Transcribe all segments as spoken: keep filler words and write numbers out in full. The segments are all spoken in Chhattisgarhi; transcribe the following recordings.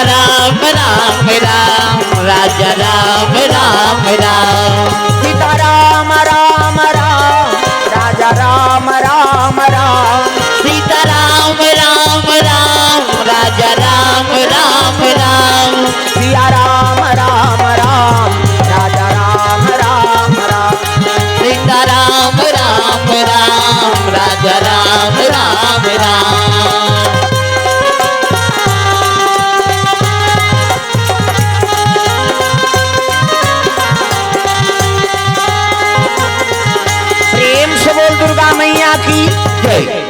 राम राम राम, राजा राम राम राम। सीता राम राम राम, राजा राम राम राम। सीता राम राम राम, राजा राम राम राम। सिया राम राम राम, राजा राम राम राम। सीता राम राम राम, राजा राम राम राम। प्रेम से बोल दुर्गा मैया की जय।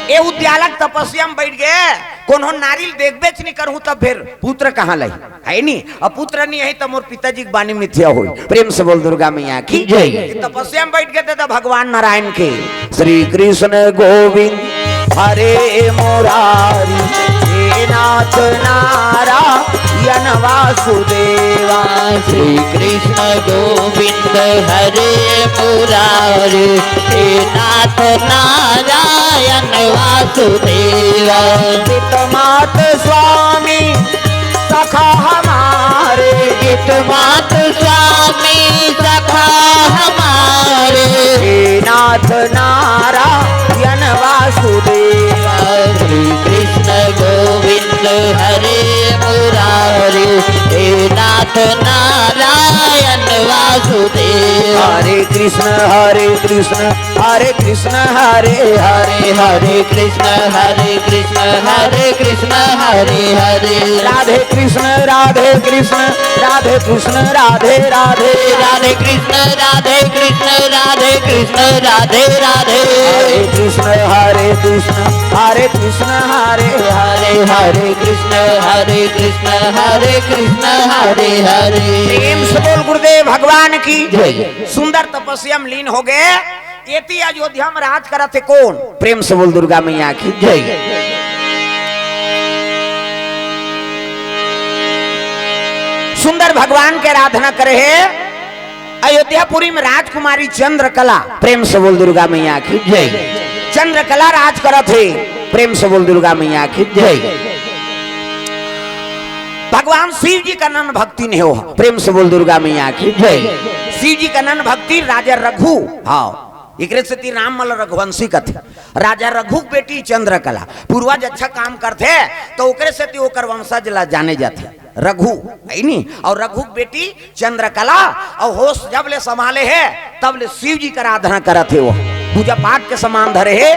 ए उद्यालक तपस्या में बैठ गए, कोनो नारिल देखबेच नहीं करहूं, तब फिर पुत्र कहाँ लाई? है नी? अब पुत्र नहीं है, तो मोर पिताजी की बानी मिथ्या होई। प्रेम से बोल दुर्गा मैया की जय। तपस्या में बैठ गए थे तो भगवान नारायण के श्री कृष्ण गोविंद हरे मुरारी, हे नाथ नारायण वासुदेवा। श्री कृष्ण गोविंद हरे मुरारी, हे नाथ नारायण वासुदेवा। पित मात स्वामी सखा हमारे, हित मात स्वामी सखा हमारे। हे नाथ नारायण वासुदेव। श्री कृष्ण गोविंद हरे मुरारी, हे नाथ नारायण वासुदेव। हरे कृष्ण हरे कृष्ण, हरे कृष्ण हरे हरे, हरे कृष्ण हरे कृष्ण, हरे कृष्ण हरे हरे। राधे कृष्ण राधे कृष्ण, राधे कृष्ण राधे राधे। राधे कृष्ण राधे कृष्ण, राधे कृष्ण राधे राधे। हरे कृष्ण हरे कृष्ण, हरे कृष्ण हरे हरे, हरे कृष्ण हरे कृष्ण, हरे कृष्ण हरे हरे। प्रेम से बोल गुरुदेव भगवान की जय। सुंदर तपस्या में लीन हो गए। एती अयोध्या में राज करत हे कौन? प्रेम से बोल दुर्गा मैया की जय। सुंदर भगवान के आराधना करे हे अयोध्यापुरी में राजकुमारी चंद्रकला। प्रेम से बोल दुर्गा मैया की जय। चंद्रकला राज करत हे। प्रेम से बोल दुर्गा मैया की जय। भगवान शिव जी का नन भक्ति नहीं हो। प्रेम से बोल दुर्गा मैया की जय। शिव जी का नन भक्ति राजा रघु। हाँ, एकरे सेती राम मन ल रघुवंशी कथे। राजा रघु के बेटी चंद्रकला, पूर्वज अच्छा काम करथे, तो ओकरे सेती ओकर वंशज ला जाने जाथे रघु, है नी? और रघु के बेटी चंद्रकला, और होश जब ले संभाले हे, तब ले शिव जी के आराधना करत हे, वो पूजा पाठ के समान धरे हे,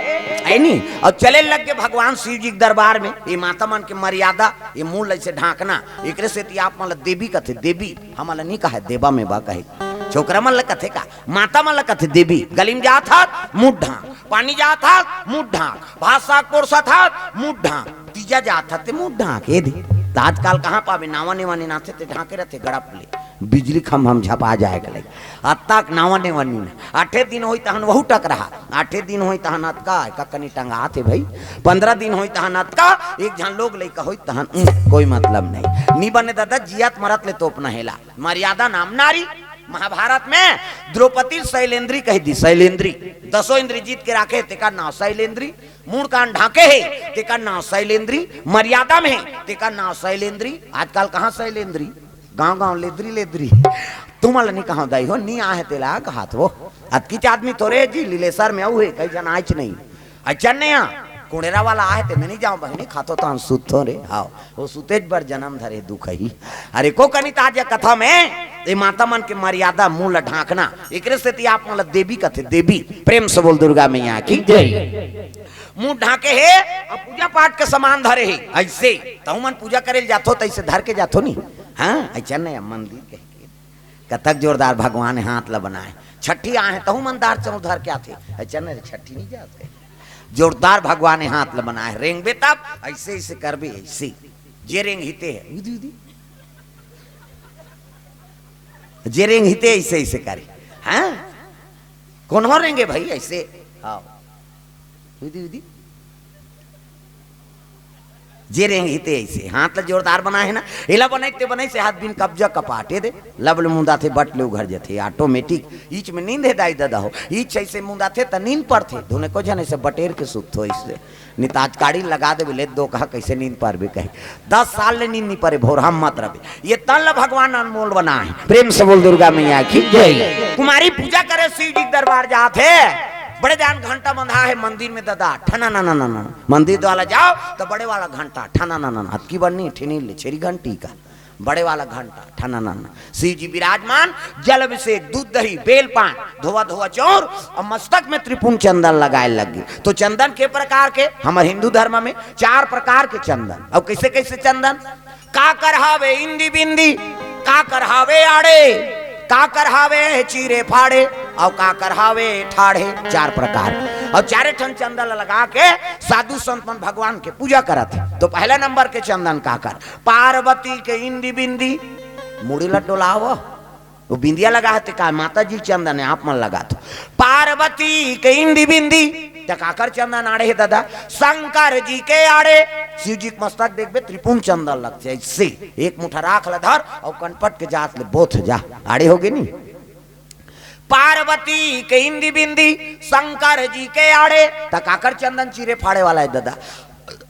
है नी? और चले लग के भगवान शिव जी के दरबार में। ये माता मन के मर्यादा, ये मुंह ऐसे ढांकना, एकरे सेती आप मन ला देवी कथे, देवी, हमन ला नहीं कहे, देवा में बा कहे। छोकरा मन ला कथे का? माता मन ला कथे देवी। गली में जात हस, मुंह ढांक, पानी जात हस, मुंह ढांक, भात साग परोसत हस, मुंह ढांक, तीजा जात हस ते मुंह ढांक, ए दे। त आजकल कहाँ पाबे, नावा नेवा नी नाथे ते ढांके रहथे गड़प ले, बिजली खंभा में झपा जाए के लगे। अतका के नावा नेवा नी ना। आठे दिन होई तहन वहू टकरहा, आठे दिन होई तहन अतका, का कनी टंगात हे भाई, पंद्रह दिन होई तहन अतका, एक झन लोग लइका होई तहन, उम, कोई मतलब नहीं। नी बने दादा, जियत मरत ले तोपना हे ला। मर्यादा नाम नारी। महाभारत में द्रौपदी शैलेंद्री कहि दी, शैलेंद्री। दसों इंद्री जीत के राखे, तेकर नाव शैलेंद्री। मुंड़ कान ढांके हे, तेकर नाव शैलेंद्री। मर्यादा में हे, तेकर नाव शैलेंद्री। आजकल कहाँ शैलेंद्री? गांव गांव लेद्री लेद्री। तुमन ल नी कहांव दाई हो, नी आहे तेला कहात हो। अतकीच आदमी थोरे जी, लीलेसर में अउ हे, कई झन आयच नहीं। अइचन नइ आ, कुड़ेरा वाला आहे ते में नइ जांव बहिनी, खाथों तहन सुतथों रे। हाव, वो सुतेच बर जनम धरे दुखही। अरे को कनी त आज ये कथा में, ए माता मन के मर्यादा, मुंह ल ढांकना, एकरे सेती आप मन ल देवी कथे, देवी। प्रेम से बोल दुर्गा मैया की जय। मुंह ढांके हे, अउ पूजा पाठ के समान धरे हे, अइसे। तहू मन पूजा करे ल जाथो, त अइसे धर के जाथो नी। हाँ, अइचन नइ आ, मंदिर कहे के। कतक जोरदार भगवान हे हाथ ल बनाए। छट्ठी आहे, तहू मन दार चाउर धर के आथे। अइचन रे, छट्ठी नइ जात हे। जोरदार भगवान हे हाथ ल बनाए। रेंगबे तब, अइसे, अइसे करबे, अइसे। जे रेंगही ते हे, उदी, उदी। जे रेंगही ते अइसे, अइसे करे। हाँ? कोनो रेंगे भाई, अइसे। हाँ। उदी, उदी। जे रेंगही ते ऐसे हाथ ला जोरदार बनाए हे ना, एला बनाई ते बनाई से हाथ बिन कब्जा कपाटे दे, लब ले मुंदाथे, बट ले उघर जथे, ऑटोमेटिक। ईच में नींद हे दाई ददा हो, ईच ऐसे मुंदाथे त नींद पड़थे, धुने को झन ऐसे बटेर के सुत हो इससे। नहीं त आज काड़ी लगा देबे, ले दो कहा कैसे नींद परबे कही। दस साल ले नींद नहीं परे, भोरहा मत रबे। ये तन ल भगवान अनमोल बनाए हे। प्रेम से बोल दुर्गा मैया की जय। कुमारी पूजा करे शिव जी के दरबार जात हे, बड़े जान घंटा बंधा हे मंदिर में ददा, ठना ना ना ना ना। मंदिर वाला जाओ तो बड़े वाला घंटा ठना ना ना ना, अतकी बड़ नहीं, ठिनी ले छेरी घंटी का, बड़े वाला घंटा ठना ना ना। शिव जी विराजमान, जल अभिषेक, दूध दही, बेल पान, धोवा धोवा चौर और मस्तक में त्रिपुण चंदन लगाए लग गए। तो चंदन के प्रकार के, हमर हिंदू धर्म में चार प्रकार के चंदन। अब कैसे कैसे चंदन? काकर हावे इंदी बिंदी, काकर हावे आड़े, काकर हावे चीरे फाड़े, और काकर हावे ठाढ़े। चार प्रकार। और चारे ठन चंदन लगा के साधु संत मन भगवान के पूजा करत हे। तो पहला नंबर के चंदन काकर? पार्वती के इंदी बिंदी, मुड़ी ला डोलाव। वो बिंदिया लगा हे ते का, माता जी चंदन हे, आप मन लगा तो। पार्वती के इंदी बिंदी, त काकर चंदन आड़े हे ददा? शंकर जी के आड़े। शिव जी के मस्तक देखबे, त्रिपुण चंदन लगथे, ऐसे एक मुठा राख ल धर और कनपट के जात ले बोथ जा, आड़े होगे नी। पार्वती के इंदी बिंदी, शंकर जी के आड़े, त काकर चंदन चीरे फाड़े वाला हे ददा?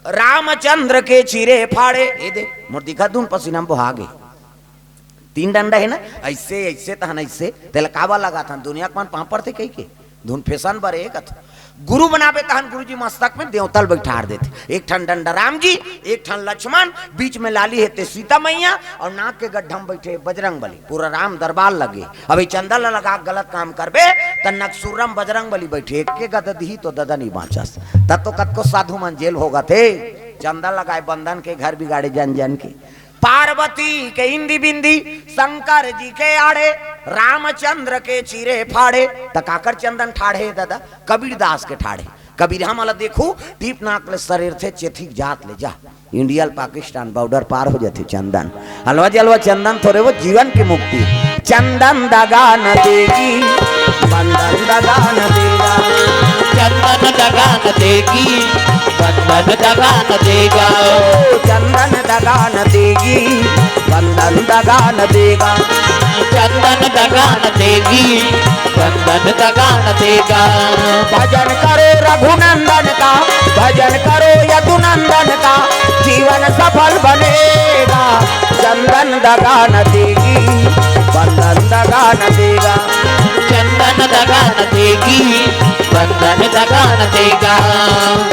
रामचंद्र के चीरे फाड़े। ए दे, मोर दिखा दून पसीना में बोहा गे। तीन डंडा हे ना, ऐसे, ऐसे तहन ऐसे, तेला काबर लगाथन? दुनिया के मन पापड़ थे कही के, धुन फैशन बर एक अथ। गुरु बनाबे तहन गुरुजी मस्तक में देवता ल बैठार देथे। एक ठन डंडा राम जी, एक ठन लक्ष्मण, बीच में लाली हे ते सीता मैया, और नाक के गड्ढा में बैठे बजरंग बली। पूरा राम दरबार लगे। अब ये चंदन ल लगा के गलत काम करबे, त नकसुर्रम बजरंग बली बैठे, एक के गद दिही तो ददा नहीं बांचस। तब तो कतको साधु मन जेल भोगत हे, चंदन लगाए बंदन के, घर बिगाड़े जन जन के। पार्वती के इंदी बिंदी, शंकर जी के आड़े, रामचंद्र के चीरे फाड़े। त काकर चंदन ठाढ़े ददा? कबीर दास के ठाढ़े। कबीर हमला देखू, टीप नाक ले सरेर थे, चेथिक जात ले जा। इंडिया ल पाकिस्तान बॉर्डर पार हो जाथे चंदन। हलवा जलवा चंदन थोरे, वो जीवन की मुक्ति। चंदन दगा न देगी, बंधन दगा न देगा। चंदन दगा न देगी, बंधन दगा न देगा। ओ, चंदन दगा न देगी, बंधन दगा न देगा। चंदन दगा न देगी, बंधन दगा न देगा। भजन करो रघुनंदन का, भजन करो यदुनंदन का, जीवन सफल बनेगा। चंदन दगा न देगी, बंधन दगा न देगा। चंदन दगा न देगी, बंधन दगा न देगा।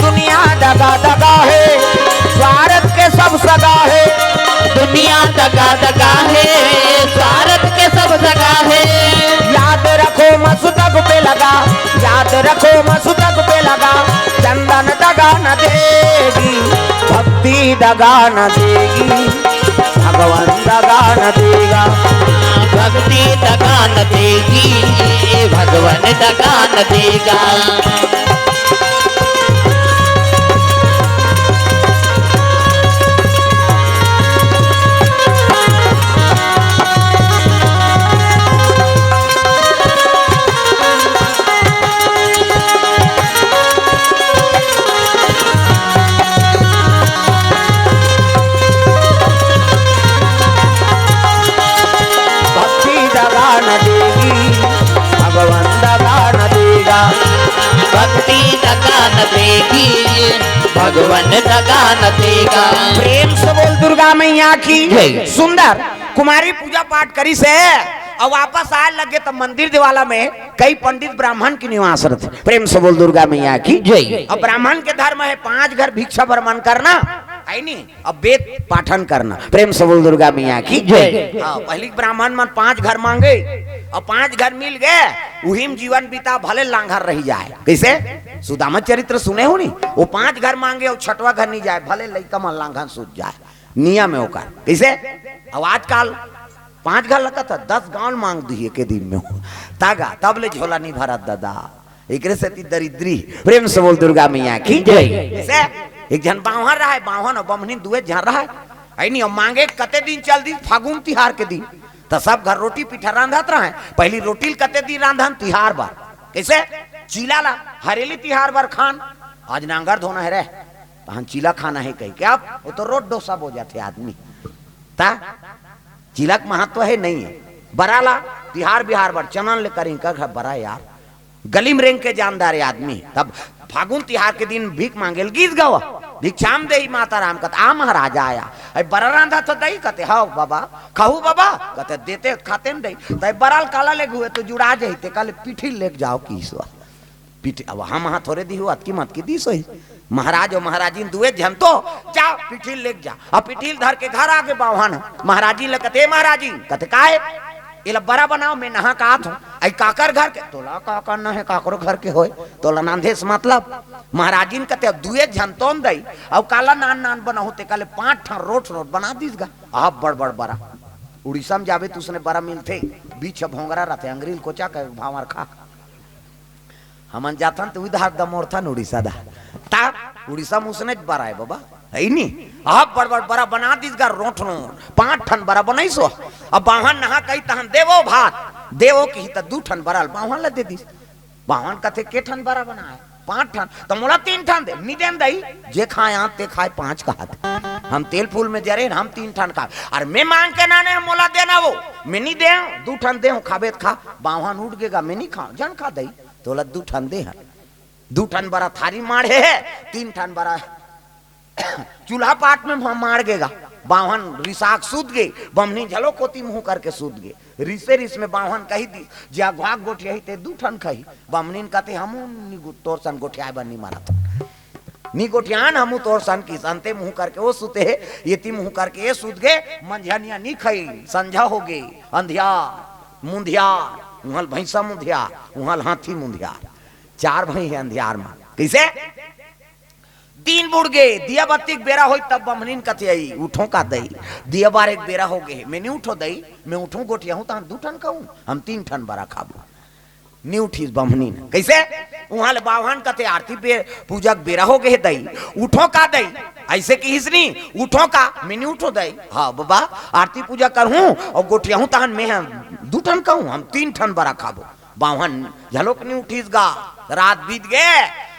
दुनिया दगा दगा हे, स्वार्थ के सब सगा हे। दुनिया दगा दगा हे, स्वार्थ के सब सगा हे। याद रखो मस्तक पे लगा, याद रखो मस्तक पे लगा। चंदन दगा न देगी, भक्ति दगा न देगी, भगवान दगा न देगा। भक्ति दगा न देगी, भगवान दगा न देगा। भक्ति दगा न देगी, भगवान दगा न देगा। भक्ति दगा न देगी, भगवान दगा न देगा। प्रेम से बोल दुर्गा मैया की जय। सुंदर कुमारी पूजा पाठ करिस हे, अउ वापस आए लगे त मंदिर देवाला में कई पंडित ब्राह्मण के निवास रथे। प्रेम से बोल दुर्गा मैया की जय। अब ब्राह्मण के धर्म हे पांच घर भिक्षा भ्रमण करना, हे नी? अब वेद पाठन करना। प्रेम से बोल दुर्गा मैया की जय। हाँ, पहली ब्राह्मण मन पांच घर मांगे, अब पांच घर मिल गए, उही में जीवन बीता, भले लांघर रही जाए। कैसे? सुदामा चरित्र सुने हो नी? वो पांच घर मांगे अउ छठवा घर नहीं जाए, भले लइका मन लांघन सूत जाए। नियम हे ओकर। कैसे? अब आजकल पांच घर लगत हे, दस गांव मांग दिही एके दिन में। तागा, तब ले झोला नहीं भरत ददा। एकरे सेती दरिद्री। प्रेम से बोल दुर्गा मैया की जय। कैसे? एक झन बांहर रहे, बांहर अउ बम्हनी दुए झन रहे। हे नी, अब मांगे कते दिन चल दिस, फागुन तिहार के दिन। त सब घर रोटी पीठा रांधत रहे। पहली रोटी ल कते दिन रांधन, तिहार बर। कैसे? चीला ला, हरेली तिहार बर खान। आज नांगर धोना हे रे। तहन चीला खाना हे कहिके, अब वो तो रोज डोसा बो जाथे आदमी। ता चीला के महत्व हे, नहीं हे। बरा ला तिहार बिहार बर चनन ले करिन का घर बरा यार, गली में रेंग के जानदार हे आदमी। तब फागुन तिहार के दिन भीख मांगे ल गीत गावा, भिक्षाम देहि माता राम, कथे आ महाराज आया, अई बरा रांधा तो दई, कथे हव बाबा, खाहू बाबा, कथे देते खाते न दई, तई बरा ल काला ले घुए तो जुड़ा जही, ते काले पीठी लेके जाव किहिस। पीठी, अब हम हाँ थोरे दिहू, अतकी मतकी दिस होही। महाराज अउ महाराजिन दुए झन तो, जा पीठी लेके जा। अब पीठी ल धर के घर आगे बावहन, महाराजिन ल कथे, महाराजिन, कथे काय? एला बरा बनाव, मैं नहा के आत हूँ। अई काकर घर के? तोला का करना हे काकरो घर के होय, तोला नांधे से मतलब। महाराजिन कथे, अब दुए झन तोन दई, अउ काला नान नान बनाहू, ते काले पांच ठन रोट रोट बना दिस गा। अब बड़ बड़ बरा। उड़ीसा में जाबे त उसने बरा मिलथे, बीच भोंगरा रथे, अंगरी ल कोचा के भांवर खा। हमन जाथन त उधार दमोरथन उड़ीसा दा। ता उड़ीसा में उसने बरा हे बाबा, हे नी? अब बड़ बड़ बरा बना दिस गा, रोट रोट। पांच ठन बरा बनाइस हो। अब बावहन नहा कही तहन देवो भात, देवो किही त दू ठन बरा ल बावहन ल दे दिस। बावहन कथे, के ठन बरा बनाए? पांच ठन। त मोला तीन ठन दे। नी देन दई, जे खाए आंत ते खाए पांच कहत। हम तेल फूल में जरेन, हम तीन ठन खाए। अरे मैं मांग के नाने हंव, मोला देना वो। मैं नी देंव, दू ठन देहूं, खाबे त खा। बावहन उठ गे गा, मैं नी खांव, झन खा दई। तोला दू ठन दे हंव। दू ठन बरा थारी माढ़े हे, तीन ठन बरा चूल्हा पाट में माढ़ गे गा। बावहन रिसा के सूत गे, बमनी झलो कोती मुंह करके सूत गे। रिसे रिस में बावहन कही दिस, जे अघवा के गोठियाही ते दू ठन खाही। बमनिन कथे, हमू नी गो-, तोर सन गोठियाए बर नी मरत। नी गोठियान, हमू तोर सन किहिस। अंते मुंह करके वो सूते हे, एती मुंह करके ये सूत गे। मंझनिया नी खाई, संझा हो गे, अंधियार, मुंधियार, उहां ल भैंसा मुंधियार, उहां ल हाथी मुंधियार। चार भई हे अंधियार म। कइसे? दिन बुड़ गे, दिया बत्ती के बेरा होई तब बमनिन कथे अई, उठों का दई? दिया बारे के बेरा हो गे, मैं नी उठों दई, मैं उठों गोठियाहूं तहन दू ठन खाहूं, हम तीन ठन बरा खाबो। नी उठिस बमनिन। कइसे? उहां ले बावहन कथे, आरती पे पूजा के बेरा हो गे हे दई, उठों का दई? अइसे किहिस नी, उठों का? मैं नी उठों दई। हव बाबा, आरती पूजा करहूं अउ गोठियाहूं तहन मैं ह दू ठन खाहूं, हम तीन ठन बरा खाबो। बावहन झलोक नी उठिस गा। रात बीत गे,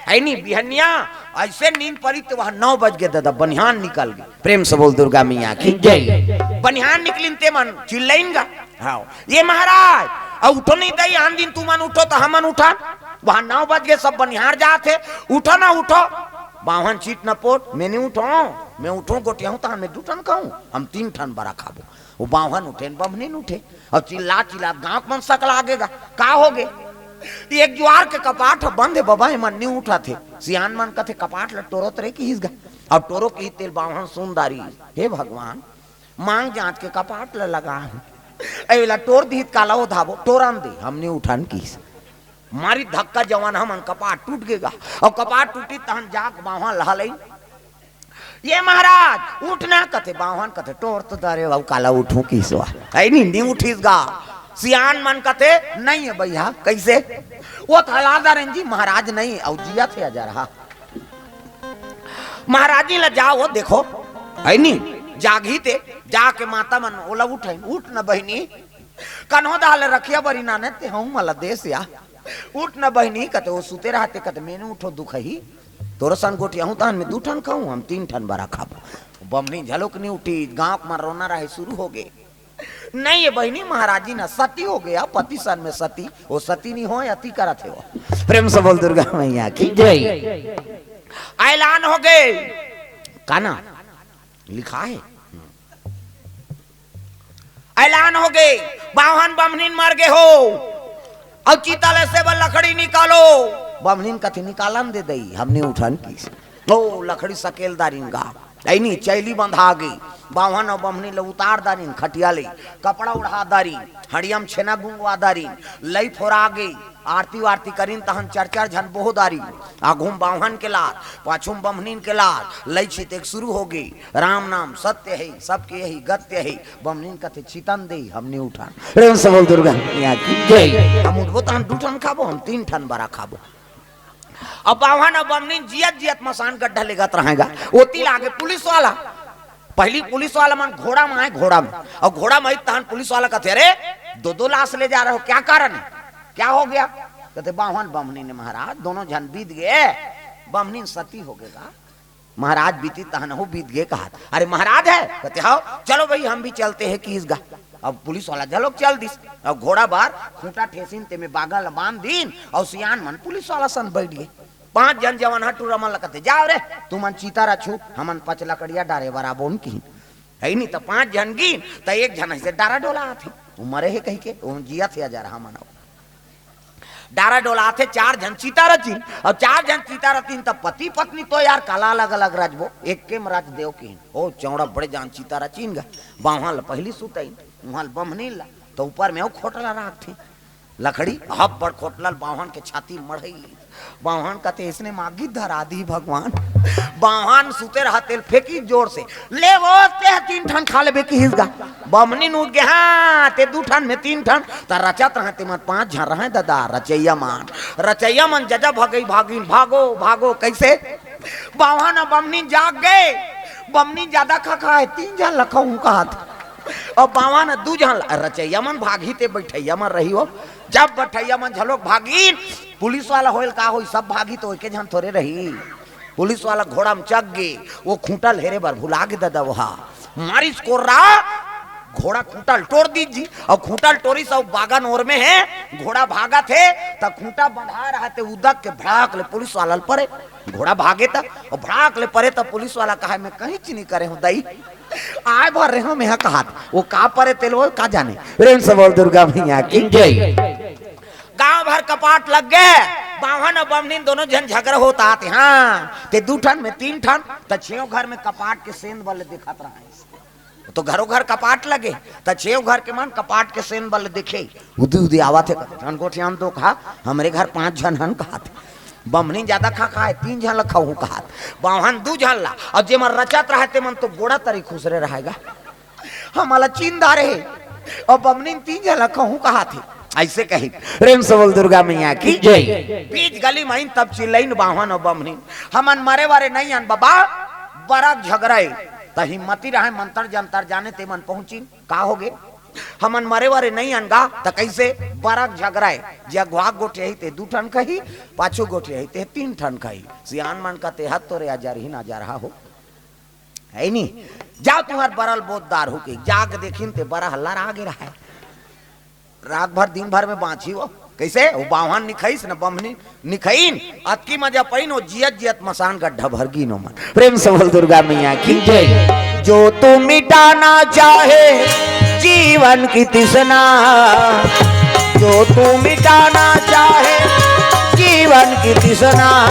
हे नी, बिहनिया अइसे नींद परिस ते वहां नौ बज गे ददा, बनिहान निकल गे। प्रेम से बोल दुर्गा मैया की जय। बनिहान निकलिन ते मन चिल्लाइन गा, हव, ये महाराज, अउ उठो नी दई, आन दिन तुमन उठो त हमन उठन। वहां नौ बज गे, सब बनिहार जात हे, उठो ना उठो। बावहन चित न पोट, मैं नी उठों, मैं उठों गोठियाहूं तहन मैं दू ठन खाहूं, हम तीन ठन बरा खाबो। वो बावहन उठेन, बमनिन उठे। अउ चिल्ला चिल्ला गांव के मन सकला गे गा। का हो गे? एक जुआर के कपाट ह बंद हे बबा, एमन नी उठत हे। सियान मन कथे, कपाट ल टोरत रहे किहिस गा। अउ टोरो किहिस तेला बावहन सुन दारिस, हे भगवान, मांग जांच के कपाट ल लगा हे। अउ एला टोर दिही त काला ओधाबो, टोरन दे, हम नी उठन किहिस। मारिस धक्का जवान हमन, कपाट टूट गे गा। अउ कपाट टूटिस तहन जाके बावहन ल हलई, ये महाराज, उठ ना, कथे बावहन, कथे टोर तो दारे, अउ काला उठूं किहिस वा। हे नी, नी उठिस गा। सियान मन कथे, नहीं हे भैया, कइसे? वो त हला दारेन जी, महाराज नहीं, अउ जियत हे अजरहा। महाराजिन ल जाव, वो देखो, हे नी, जागही ते, जाके माता मन ओला उठइन, उठ न बहिनी, कन्हो दाल रखिया बरी नाने ते हूं मला देस या। उठ न बहिनी, कथे वो सुते रहते, कथे मैं नी उठों दुखही। तोर सन गोठियाहूं तहन मैं दू ठन खाहूं, हम तीन ठन बरा खाबो। बमनी झलोक नी उठिस, गांव के मन रोना रहे शुरू हो गे। नहीं ये बहिनी, महाराजिन ह सती हो गे, पति सन में सती, वो सती नी होय, अति करत हे वो। प्रेम से बोल दुर्गा मैया की जय। ऐलान हो गे, का ना लिखा हे? ऐलान हो गे, बावहन बमनिन मर गे हो, अउ चिता ले से बर लकड़ी निकालो। बमनिन कथे निकालन दे दई, हम नी उठन किहिस। ओ लकड़ी सकेल दारिन गा, हे नी, चैली बंधा गे। बावहन अउ बमनिन ल उतार दारिन खटिया ले, कपड़ा ओढ़ा दारिन, हड़िया म छेना गुंगवा दारिन, लई फोरा गे। आरती वारती करिन तहन चार चार झन बोह दारिन। आघू म बावहन के लात, पाछू म बमनिन के लात, लई छितेक शुरू हो गे। राम नाम सत्य हे, सबके यही गत्य हे। बमनिन कथे चितन दे, हम नी उठन। प्रेम से बोल दुर्गा मैया की जय। हम उठबो त हम दू ठन खाबो, हम तीन ठन बरा खाबो। अब बावहन अउ बमनिन जियत जियत मसान गड्ढा लेगत रहेगा। ओती लागे पुलिस वाला। पहली पुलिस वाला मन घोड़ा में आए, घोड़ा में। अउ घोड़ा में आई तहन पुलिस वाला कथे, अरे, दो दो लाश ले जा रहे हो, क्या कारण है? क्या हो गया? कथे, बावहन बमनिन हे महाराज, दोनों झन बीत गे, बमनिन सती हो गे गा। महाराज बीती तहन हो बीत गे कहत, "अरे महाराज है?" कहते, "हव।" "चलो भाई, हम भी चलते हैं," किहिस गा। अब पुलिस वाला झलोक चल दिस। अब घोड़ा बर खूंटा ठेसिन, तेमे बागा ल बांध दीन, अउ सियान मन पुलिस वाला सन बैठ गे। पांच झन जवान ह टूरा मन ल कहते, "जाव रे, तुमन चिता रछू, हमन पच लकड़िया डारे बर आबोन," किहिन। हइ नी, त पांच झन गीन, त एक झन अइसे डारा डोला आथे, "वो मरे हे," कहिके, "वो जियत हे, अजरहा मन अउ।" डारा डोला आथे, चार झन चिता रचिन, अउ चार झन चिता रचिन, त पति पत्नी तो यार काला अलग अलग रचबो, एके म रच देव किहिन। ओ चौड़ा बड़े जान चिता रचिन गा, बांहन ल पहिली सुतइन, उहां ल बम्हनीन ला, त ऊपर में ओ खोटला राखथे। लकड़ी, हब्बड़ खोटला ल बांहन के छाती मढ़ई। बांहन कथे, "इसने मागी धरा दी भगवान।" बांहन सुते रहा, तेल फेंकी जोर से, "ले वो, तेह तीन ठन खा लेबे," किहिस गा। बमनीन उठ गे, "हां, ते दू ठन में तीन ठन, त रचत रहे, ते मन पांच झन रहे ददा, रचइया मन।" रचइया मन जजा भगई भागिन, "भागो, भागो।" कइसे? बांहन अउ बमनीन जाग गे, बमनीन जादा खा खा हे, तीन झन ल खहूं कहत। अब बांहन दू झन ल, रचइया मन भागही ते बइठइया मन रही हो। जब बइठइया मन झलोक भागिन, पुलिस वाला होय ल का होही, सब भागही त एके झन थोरे रही। पुलिस वाला घोड़ा म चघ गे, ओ खूंटा ल हेरे बर भुला गे ददा ओहा। मारिस कोर्रा, घोड़ा खूंटा ल टोर दीस जी, अउ खूंटा ल टोरिस अउ बागा नोर में हे, घोड़ा भागत हे, त खूंटा बंधाय रहा ते उदक के भड़ाक ले पुलिस वाला ल परे। घोड़ा भागे त, अउ भड़ाक ले परे त पुलिस वाला कहे, "मैं कहींच नइ करे हंव दई, आय भर रहे हंव मेंहा," कहत। ओ का परे तेला ओ का जाने। प्रेम से बोल दुर्गा मैया की। जय। गांव भर कपाट लग गे, बांहन अउ बमनीन दोनों झन झगरा होत आत हे। हां, ते दू ठन में तीन ठन, त छेव घर में कपाट के सेंध बले देखत रहा। त घरो घर कपाट लगे, त छेव घर के मन कपाट के सेंध बले देखे, उदी उदी आवत हे, "कतका झन गोठियान तो कहा, हमरे घर पांच झन हन," कहत। बमनीन जादा खा खा हे, "तीन झन ल खहूं," कहत। बांहन दू झन ला, अउ जे मन रचत रहे ते मन तो गोड़ा तरी खुसरे रहे गा। हमला चिन्ह डारे हे, अउ बमनीन तीन झन ल खहूं कहत हे। अइसे कही, प्रेम से बोल दुर्गा मैया की। जय। बीच गली म आइन तब चिल्लाइन बांहन अउ बमनीन, "हमन मरे वरे नइ अन बबा, बरा झगरा ए।" त हिम्मती रहे, मंतर जंतर जाने ते मन पहुंचिन। का होगे? "हमन मरे वरे नइ अन गा, त कइसे? बरा झगरा ए, जे अगुवा गोठियाही ते दू ठन खही, पाछू गोठियाही ते तीन ठन खही।" सियान मन कथे, "हत तोरे अजरही न अजरहा हो।" हइ नी? जाव तुंहर बरा ल बोध डारहू कहि। जाके देखिन ते बरा ह लरा गे रहय। रात भर दिन भर में बांचही ओ। कइसे? ओ बांहन नइ खइस न बमनीन नइ खइन, अतकी मजा पइन ओ जियत जियत मसान गड्ढा भर गीन ओ मन। प्रेम से बोल दुर्गा मैया की। जय। जो तू मिटाना चाहे जीवन की तृष्णा, जो तू मिटाना चाहे जीवन की तृष्णा,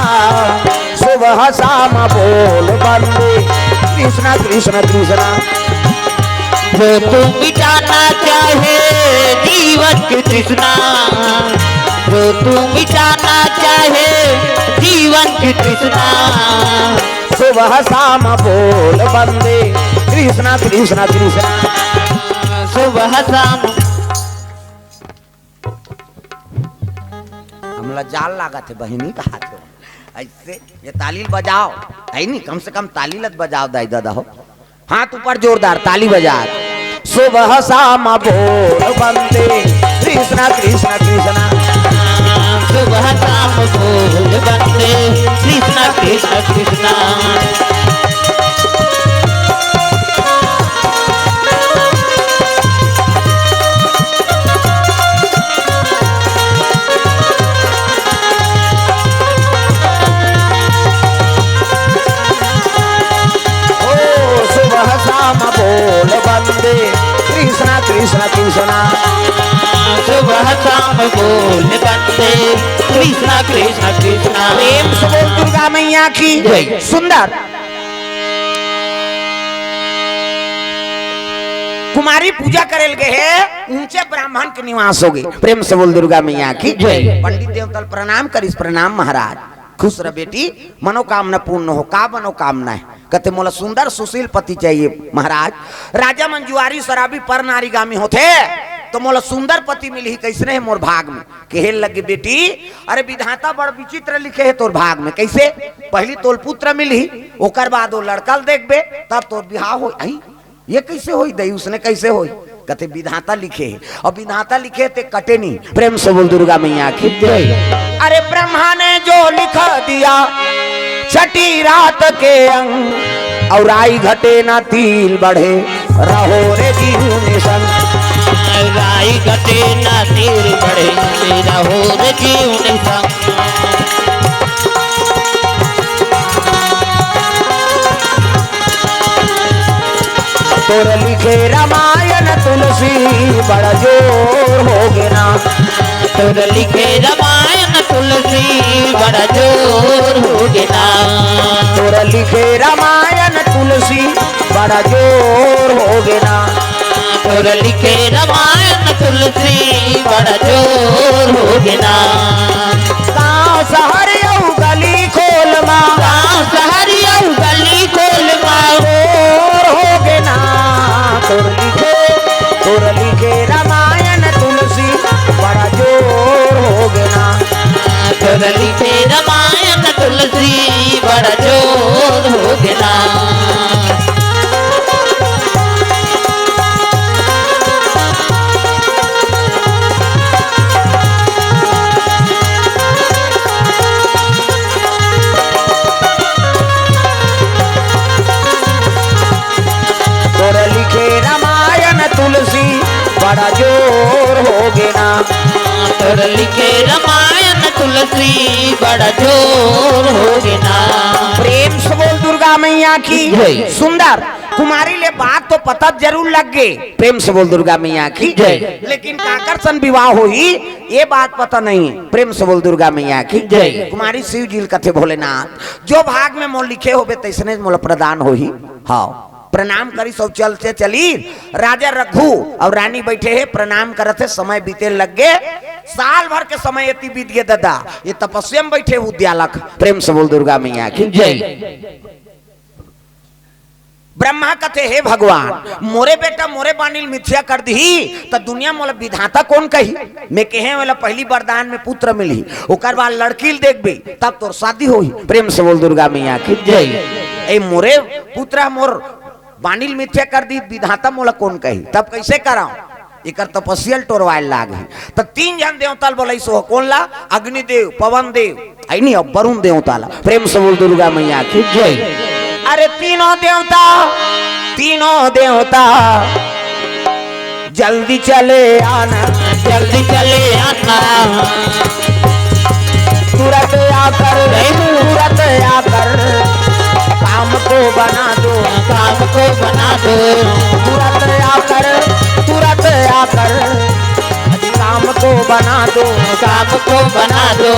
सुबह शाम बोल बंदे कृष्णा कृष्णा कृष्णा। जो तू मिटाना चाहे जीवन की तृष्णा, जो तू मिटाना चाहे जीवन की तृष्णा, सुबह शाम बोल बंदे कृष्णा कृष्णा कृष्णा। सुबह शाम। हमला जाल लागत हे बहिनी, कहाथे। अइसे ये ताली ल बजाव, हइ नी? कम से कम ताली ल त बजाव दाई ददा हो। हाथ ऊपर जोरदार ताली बजा। सुबह शाम बोल बंदे कृष्णा कृष्णा कृष्णा। सुबह शाम बोल बंदे कृष्णा कृष्णा कृष्णा। ओ सुबह शाम बोल बंदे कृष्णा कृष्णा कृष्णा। सुबह शाम बोल बंदे कृष्णा कृष्णा कृष्णा। प्रेम से बोल दुर्गा मैया की। जय। सुंदर कुमारी पूजा करे ल गे हे, ऊंचे ब्राह्मण के निवास होगे। प्रेम से बोल दुर्गा मैया की। जय। पंडित देवता ल प्रणाम करिस, "प्रणाम महाराज।" खुश रह बेटी, मनोकामना पूर्ण हो। का मनोकामना हे? कथे, "मोला सुंदर सुशील पति चाहिए महाराज। राजा मन जुआरी शराबी पर नारीगामी होथे, त मोला सुंदर पति मिलही, कइसने हे मोर भाग में?" कहे लगे, "बेटी, अरे विधाता बड़ विचित्र लिखे हे तोर भाग में। कइसे? पहिली तोल पुत्र मिलही, ओकर बाद ओ लड़का ल देखबे, तब तोर बिहाव होही।" ये कइसे होही दई, उसने कइसे होही? कथे, "विधाता लिखे हे, अउ विधाता लिखे हे ते कटे नहीं।" प्रेम से बोल दुर्गा मैया की। जय। अरे ब्रह्मा ने जो लिख दिया, छठी रात के अंग, अउ राई घटे ना तिल बढ़े, रहो रे जीव निसंग। राई घटे ना तिल बढ़े, रहो रे जीव निसंग। तोर लिखे रामायण तुलसी बड़ा जोर होगे ना। तोर लिखे रामायण तुलसी बड़ा जोर होगे ना। तोर लिखे रामायण तुलसी बड़ा जोर होगे ना। तोर लिखे रामायण तुलसी बड़ा जोर होगे ना। गाँव शहर अउ गली खोल मा। गाँव शहर अउ गली खोल मा। जोर होगे ना। तोर लिखे, तोर लिखे रामायण तुलसी बड़ा जोर होगे ना। तोर लिखे रामायण तुलसी बड़ा जोर होगे ना। तोर लिखे रामायण तुलसी बड़ा जोर होगे ना। तोर लिखे रामायण तुलसी बड़ा जोर होगे ना। प्रेम से बोल दुर्गा मैया की जय। सुंदर कुमारी ले बात तो पता जरूर लग गे। प्रेम से बोल दुर्गा मैया की जय। लेकिन काकर सन विवाह होही, ये बात पता नहीं। प्रेम से बोल दुर्गा मैया की जय। कुमारी शिव जी ल कथे भोलेनाथ, जो भाग में मोर लिखे होबे तैसने मोला प्रदान होही। हाँ, प्रणाम करिस अउ चलते चली। राजा रघु अउ रानी बैठे हे, प्रणाम करत हे, समय बीते लग गे। साल भर के समय एती बीत गे ददा, ये तपस्या में बैठे उद्यालक। प्रेम से बोल दुर्गा मैया की जय। ब्रह्मा कथे, हे भगवान, मोरे बेटा मोरे बानी ल मिथ्या कर दिही, त दुनिया मोला विधाता कोन कही? मैं कहे वाला पहली वरदान में पुत्र मिलही, ओकर बाद लड़की ल देखबे, तब तोर शादी होही। प्रेम से बोल दुर्गा मैया की जय। ए मोरे पुत्र मोर बानी ल मिथ्या कर दिही, विधाता मोला कोन कही? तब कैसे कराऊं? एकर तपस्या ल टोरवाए लाग हे। त तीन झन देवता ल बोलाइस, ओह कोन ला? अग्निदेव, पवन देव, अइ नहीं, अब वरुण देवता ला। प्रेम से बोल दुर्गा मैया की जय। अरे तीनों देवता, तीनों देवता, जल्दी चले आना, जल्दी चले आना। तुरंत आकर, तुरंत आकर काम को बना दो, काम को बना दो। तुरंत आकर, तुरंत आकर काम को बना दो, काम को बना दो।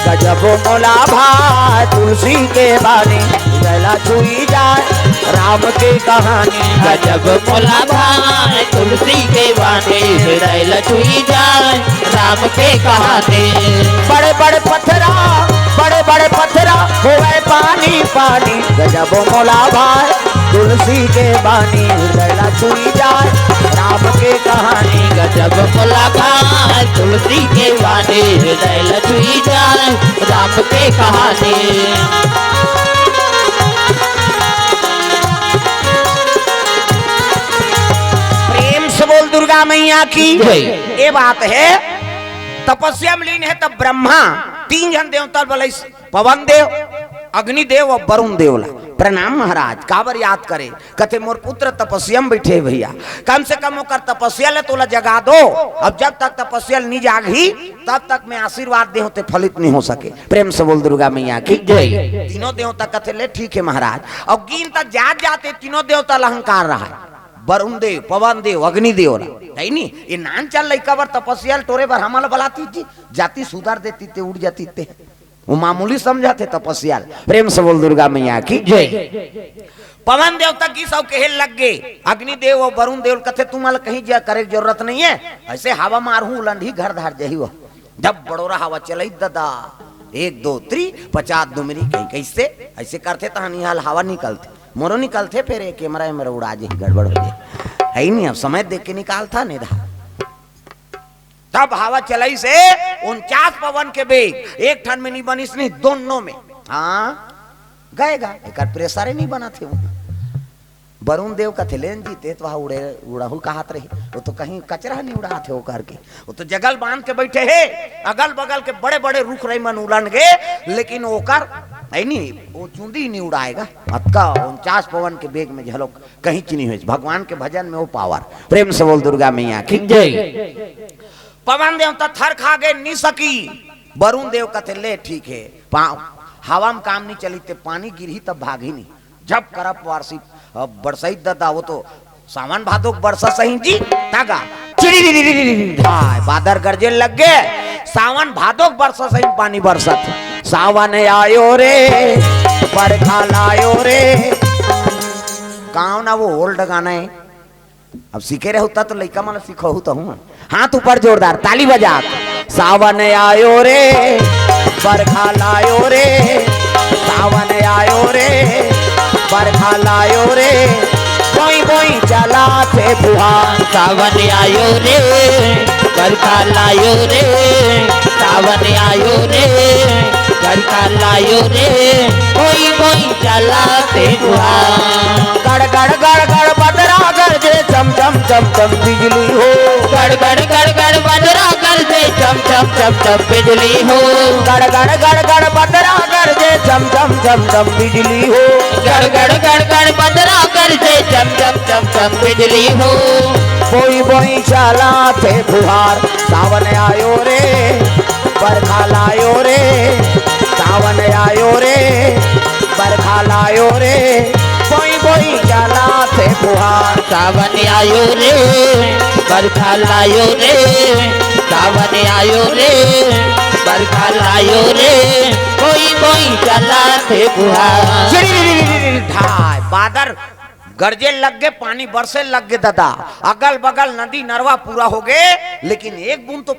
गजब मोला भाए तुलसी के बानी, गला छुई जाए राम के कहानी। गजब मोला भाए तुलसी के बानी, हृदय ल छुई जाए राम के कहानी। बड़े बड़े पथरा, बड़े बड़े पथरा होवे पानी पानी। गजब मोला भाए तुलसी के बानी, हृदय ल छुई जाए राम के कहानी। गजब मोला भाए तुलसी के बानी, हृदय ल छुई जाए राम के कहानी। प्रेम से बोल दुर्गा मैया की जय। ये बात हे, तपस्या में लीन हे तब ब्रह्मा तीन झन देवता ल बोलाइस, पवन देव, अग्निदेव अउ वरुण देव ला। प्रणाम महाराज, काबर याद करे? कथे मोर पुत्र तपस्या में बैठे हे भैया, कम से कम ओकर तपस्या ले तोला जगा दो। अब जब तक तपस्या ले नी जागही तब तक मैं आशीर्वाद देहूं ते फलित नहीं हो सके। प्रेम से बोल दुर्गा मैया की जय। तीनों देवता कथे ले ठीक हे महाराज। अउ गिन त जात जात तीनों देवता ल अहंकार रहा, वरुण देव, पवन देव, अग्निदेव ला, हे नी? ये नान चल लइका बर तपस्या ल टोरे बर हमन ला बलातिस जी, जातिस सुधार देतिस ते उड़ जातिस ते। वो मामूली समझत हे तपस्या ल। प्रेम से बोल दुर्गा मैया की जय। पवन देवता गिस अउ कहे लग गे, अग्निदेव अउ वरुण देव ल कथे, तुमन ला कहीं जा करे के जरूरत नहीं हे, ऐसे हवा मारहूं, उलंडही घर धार जाही वो। जब बड़ोरा हवा चलई ददा, एक दो त्री, पचास दुमरी कहीं कैसे, ऐसे करथे तहन इहां ले हवा निकलथे, मोरो निकलथे, फेर ये कैमरा वैमरा उड़ा जाही, गड़बड़ हो जाही। हे नहीं, अब समय देख के निकालथा नहीं धा। तब हवा चलाइस हे उनचास पवन के बेग, एक ठन में नहीं बनिस नहीं, दोनों में। हाँ, गए गा, एकर प्रेशर ही नहीं बनत हे। वरुण देव कथे, "लेन जी, ते तो वहाँ उड़े, उड़हू कहात रही, वो तो कहीं कचरा नहीं उड़ात हे वो करके, वो तो जगल बांध के बैठे हे, अगल बगल के बड़े बड़े रुख रही मन उलन गे, लेकिन ओकर है नहीं, वो चुंदी नहीं उड़ाएगा।" अतका उनचास पवन के बेग में झलक कहीं चीनी हुई। भगवान के भजन में वो पावर। प्रेम से बोल दुर्गा मैया की। जय। पवन देव तो थर खा गए, नी सकी। वरुण देव कथे, "ले ठीक है, पा-, हवा में काम नहीं चली, ते पानी गिरही तब भागही नहीं।" जब करप वारसी, अ, बरसई ददा, वो तो सावन भादो के बरसा सही जी, तागा। चिड़ी री री री री री, हाय, बादर गरजे लग गए। सावन भादो के बरसा सही पानी बरसत। सावन आयो रे, बरखा लायो रे। गाँव ना वो ओल्ड गाना है। अब सीखे रहे होता तो लइका मन सीखहू तो हूँ। हाथ ऊपर जोरदार, ताली बजा। सावन आयो रे, बरखा लायो रे, सावन आयो रे, बरखा लायो रे, बोई बोई चला थे फुहार। सावन आयो रे, बरखा लायो रे, सावन आयो रे, बरखा लायो रे, बोई बोई चला थे फुहार। गड़ गड़ गड़ गड़ बदरा गरजे, चम चम चम चम बिजली हो। गड़ गड़ गड़ गड़ बदरा गरजे, चम चम चम चम बिजली हो। गड़ गड़ गड़ गड़ बदरा गरजे, चम चम चम चम बिजली हो। गड़ गड़ गड़ गड़ बदरा गरजे, चम चम चम चम बिजली हो। बोई बोई चला थे फुहार, सावन आयो रे, बरखा लायो रे, सावन आयो रे, बरखा लायो रे, बोई बोई चला थे फुहार। सावन आयो रे, बरखा लायो रे, सावन आयो रे, बरखा लायो रे, बोई बोई चला थे फुहार। चिड़ी री री री री री, ढाई, बादर गरजे लग गे, पानी बरसे लग गे ददा, अगल बगल नदी नरवा पूरा हो गे, लेकिन एक बूंद तो